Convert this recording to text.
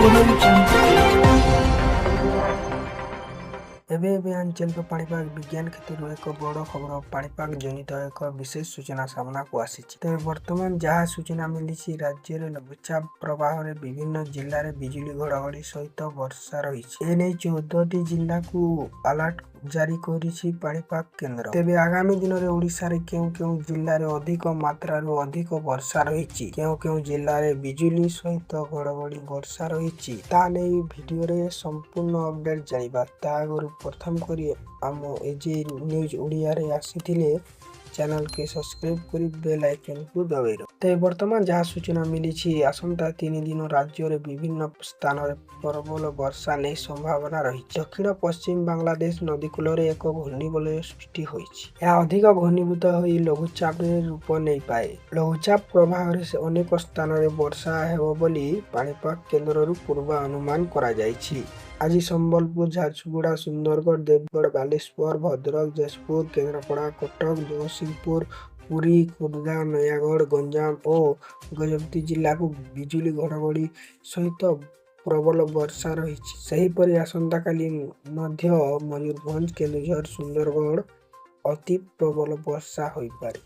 Audio Jungle. ଏବେ ଏବେ ଆଞ୍ଚଳିକ ପାଣିପାଗ ବିଜ୍ଞାନ କ୍ଷେତ୍ରରୁ ଏକ ବଡ଼ ଖବର, ପାଣିପାଗ ଜନିତ ଏକ ବିଶେଷ ସୂଚନା ସାମ୍ନାକୁ ଆସିଛି। ତେବେ ବର୍ତ୍ତମାନ ଯାହା ସୂଚନା ମିଳିଛି, ରାଜ୍ୟରେ ଲଘୁଚାପ ପ୍ରଭାବରେ ବିଭିନ୍ନ ଜିଲ୍ଲାରେ ବିଜୁଳି ଘଡ଼ଘଡ଼ି ସହିତ ବର୍ଷା ରହିଛି। ଏନେଇ 14ଟି ଜିଲ୍ଲାକୁ ଆଲର୍ଟ ଜାରି କରିଛି ପାଣିପାଗ କେନ୍ଦ୍ର। ତେବେ ଆଗାମୀ ଦିନରେ ଓଡ଼ିଶାରେ କେଉଁ କେଉଁ ଜିଲ୍ଲାରେ ଅଧିକ ମାତ୍ରାରୁ ଅଧିକ ବର୍ଷା ରହିଛି, କେଉଁ କେଉଁ ଜିଲ୍ଲାରେ ବିଜୁଳି ସହିତ ଘଡ଼ଘଡ଼ି ବର୍ଷା ରହିଛି, ତା ନେଇ ଭିଡ଼ିଓରେ ସମ୍ପୂର୍ଣ୍ଣ ଅପଡେଟ୍ ଜାଣିବା। ତା ଆଗରୁ ପ୍ରଥମ କରି ଆମ ଏଜେ ନ୍ୟୁଜ୍ ଓଡ଼ିଆରେ ଆସିଥିଲେ ଚ୍ୟାନେଲକେ ସବସ୍କ୍ରାଇବ୍ କରି ବେଲ୍ ଆଇକନ୍କୁ ଦବାଇ। ତେବେ ବର୍ତ୍ତମାନ ଯାହା ସୂଚନା ମିଳିଛି, ଆସନ୍ତା 3 ଦିନ ରାଜ୍ୟରେ ବିଭିନ୍ନ ସ୍ଥାନରେ ପ୍ରବଳ ବର୍ଷା ନେଇ ସମ୍ଭାବନା ରହିଛି। ଦକ୍ଷିଣ ପଶ୍ଚିମ ବାଂଲାଦେଶ ନଦୀକୂଳରେ ଏକ ଘୂର୍ଣ୍ଣିବଳୟ ସୃଷ୍ଟି ହୋଇଛି। ଏହା ଅଧିକ ଘନୀଭୂତ ହୋଇ ଲଘୁଚାପରେ ରୂପ ନେଇପାରେ। ଲଘୁଚାପ ପ୍ରଭାବରେ ଅନେକ ସ୍ଥାନରେ ବର୍ଷା ହେବ ବୋଲି ପାଣିପାଗ କେନ୍ଦ୍ରରୁ ପୂର୍ବାନୁମାନ କରାଯାଇଛି। ଆଜି ସମ୍ବଲପୁର, ଝାରସୁଗୁଡ଼ା, ସୁନ୍ଦରଗଡ଼, ଦେବଗଡ଼, ବାଲେଶ୍ୱର, ଭଦ୍ରକ, ଯାଜପୁର, କେନ୍ଦ୍ରାପଡ଼ା, କଟକ, ଜଗତସିଂହପୁର, ପୁରୀ, ଖୋର୍ଦ୍ଧା, ନୟାଗଡ଼, ଗଞ୍ଜାମ ଓ ଗଜପତି ଜିଲ୍ଲାକୁ ବିଜୁଳି ଘଡ଼ଘଡ଼ି ସହିତ ପ୍ରବଳ ବର୍ଷା ରହିଛି। ସେହିପରି ଆସନ୍ତାକାଲି ମଧ୍ୟ ମୟୂରଭଞ୍ଜ, କେନ୍ଦୁଝର, ସୁନ୍ଦରଗଡ଼ ଅତି ପ୍ରବଳ ବର୍ଷା ହୋଇପାରେ।